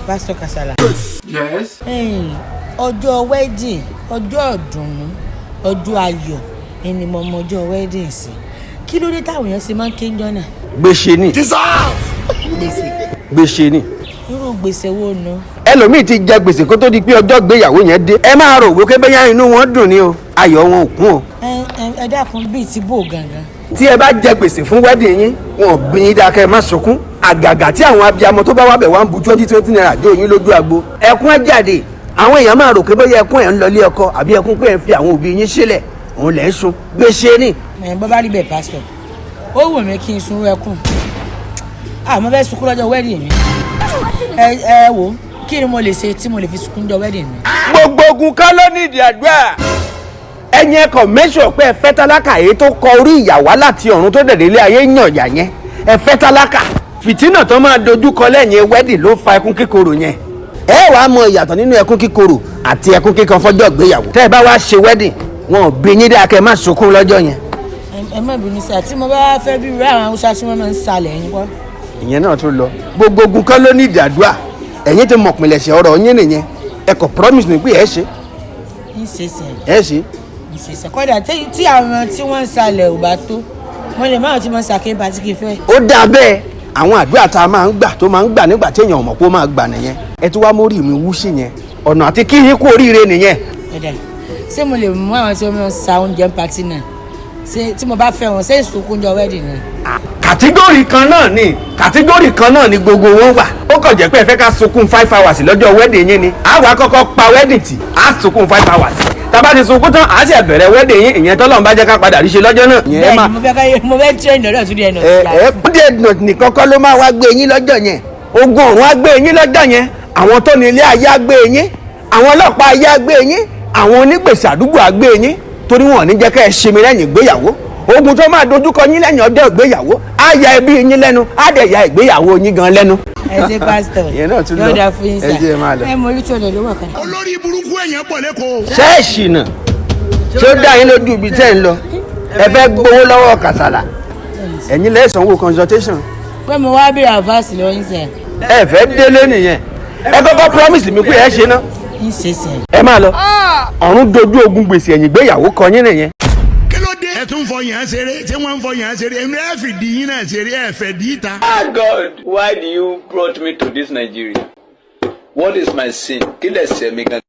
Pásítọ̀ Kasala. Yes. Ẹ̀yin, ọjọ́ wedding, ọjọ́ ìdùnnú, ọjọ́ ayọ̀ ẹni mo mọ ọjọ́ wedding sí. Kí ló dé táwọn èèyàn ṣe máa ń ké ńjọ́ náà? Gbèsè ni. Gbèsè? Gbèsè ni. Irú gbèsè wo nu? Ẹlòmíì ti jẹ gbèsè kó tó di pé ọjọ́ ìgbéyàwó yẹn dé. Ẹ máa rò wípé bẹ́yà inú wọn dùn ni o, ayọ̀ wọn ò kún o. Ẹ ẹ ẹ dákun, bíi ti bò gangan? Tí ẹ bá jẹ gbèsè fún wedding yín, wọn ò bí yín dákẹ́, má sunkún. Àgàgà tí àwọn abiyamọ tó bá wà bẹ̀ wá ń bu 20 20 naira jó yín lójú agbo, ẹkún ẹ jáde. Àwọn èèyàn máa rò pé bóyá ẹkún ẹ̀ ń lọlé ọkọ àbí ẹkún pé ẹ ń fi àwọn òbí yín sílẹ̀ òun lẹ̀ ń sun. Gbèsè ni. Ẹ bọ́ bá rí bẹ́ẹ̀, pásítọ̀, ó wù mí kí n sun ẹkún. Àmọ́ fẹ́ sunkún lọ́jọ́ wedding mi. Ẹ ẹ wò, kí ni mo lè ṣe tí mo lè fi sunkún lọ́jọ́ wedding mi? Gbogbo ogun kan ló ní ìdí àdúrà. Ẹ̀yin ẹ̀kọ́ mẹ́sàn pé ẹ fẹ́ tálákà, èyí tó kọ orí ìyàwó láti ọ̀run tó dẹ̀dẹ̀ ilé ayé yàn yà yẹn. Ẹ fẹ́ tálákà, fìtínà tó máa dojú kọ lẹ́yìn wedding ló fa ẹkún kíkorò yẹn. Ẹ wàá mọ ìyàtọ̀ nínú ẹkún kíkorò àti ẹkún kíkan fọ́jọ́ ìgbéyàwó. Tẹ́ ẹ bá wá ṣe wedding, wọn ò bí yín dáa kẹ́ ẹ má sunkún lọ́jọ́ yẹn. Ẹ má bínú sí, àti mo bá fẹ́ bí irú àwọn Haúsá tí wọ́n máa ń salẹ̀ yín kọ́? Ìyẹn náà tún lọ. Gbogbo ogun kan ló ní ìdí àdúrà. Ẹ̀yin ti mọ̀ pìnlẹ̀ṣẹ̀ ọ̀rọ̀ yín nìyẹn. Ẹ kò promise mi pé ẹ ṣe. Ń ṣe sẹ̀. Ẹ ṣe. Ń ṣe sẹ̀. Kọ́dà tí àwọn tí wọ́n ń salẹ̀ ò bá tó, mo lè máa tí mo ń sàké pàtí kì í fẹ́. Ó dáa bẹ́ẹ̀. Àwọn àdúrà tá a máa ń gbà tó máa ń gbà nígbà tí èèyàn ò mọ̀ pé ó máa gbà nìyẹn. Ẹ tún wá mórí mi wú sí yẹn, ọ̀nà àti kí yín kú oríire nìyẹn. Ọ̀dà, ṣé mo lè mú àwọn tí wọ́n máa ń sa oúnjẹ party náà? Ṣé tí mo bá fẹ́ wọn, ṣé ìsunkún jọ wedding náà? Category kan náà ni, category kan náà ni gbogbo wọn wà. Ó kàn jẹ́ pé ẹ fẹ́ ká sunkún 5 hours lọ́jọ́ wedding yín ni. A wá kọ́kọ́ pa wedding tì, á sunkún 5 hours. Tá a bá ti sunkún tán, á sì bẹ̀rẹ̀ wedding yín. Ìyẹn tọ́lọ́run bá jẹ́ ká padà rí ṣe lọ́jọ́ náà. Ìyẹn Bẹ́ẹ̀ máa ni, mo fẹ́ ká mo fẹ́ train lọ́dọ̀ tún díẹ̀ náà. Ẹ ẹ díẹ̀ nìkan kọ́ ló máa wá gbé yín lọ́jọ́ yẹn. Ogun ọ̀run á gbé yín lọ́jọ́ yẹn, àwọn tó ní ilé ayé á gbé yín, àwọn ọlọ́pàá ayé á gbé yín, àwọn onígbèsè àdúgbò á gbé yín, torí wọn ò ní jẹ́ kẹ́ ẹ ṣe mi lẹ́yìn ìgbéyàwó. Ogun tó máa dojúkọ yín lẹ́yìn ọjọ́ ìgbéyàwó á ya ẹbí yín lẹ́nu, á dẹ̀ ya ìgbéyàwó yín gan lẹ́nu. Ẹ ṣe, pásítọ̀. Ìyẹn náà tún lọ. Yóò dáa fún yín. Ẹ Sà. jẹ́ ẹ máa lọ. Ẹ mọ orí tí o lè lówó kan. Olórí burúkú èèyàn pọ̀ lẹ́kọ̀ọ́. Ṣẹ́ẹ̀ṣì náà, ṣé ó dá yín lójú ibi tẹ́ ń lọ? Ẹ fẹ́ gbowó lọ́wọ́ Kàsálà, ẹ̀yin lẹ́ sanwó consultation. Pé mo wá béèrè advice lọ́wọ́ yín sẹ̀. Ẹ fẹ́ délé nìyẹn. Ẹ kọ́kọ́ promise mi pé ẹ ṣe ná. Ń ṣe sẹ̀. Ẹ máa lọ. Ọ̀run dojú ogun gbèsè ẹ̀yìn ìgbéyàwó kọ yín nìyẹn. Kí ló dé? Ẹ tún fọ yàn án ṣeré. Tí wọ́n ń fọ yàn án ṣeré, èmi ẹ fìdí yín náà ṣeré, ẹ fẹ́ dí ìta. Ah God, why do you brought me to this Nigeria? What is my sin? Kí lẹ̀ṣẹ̀ mi gan?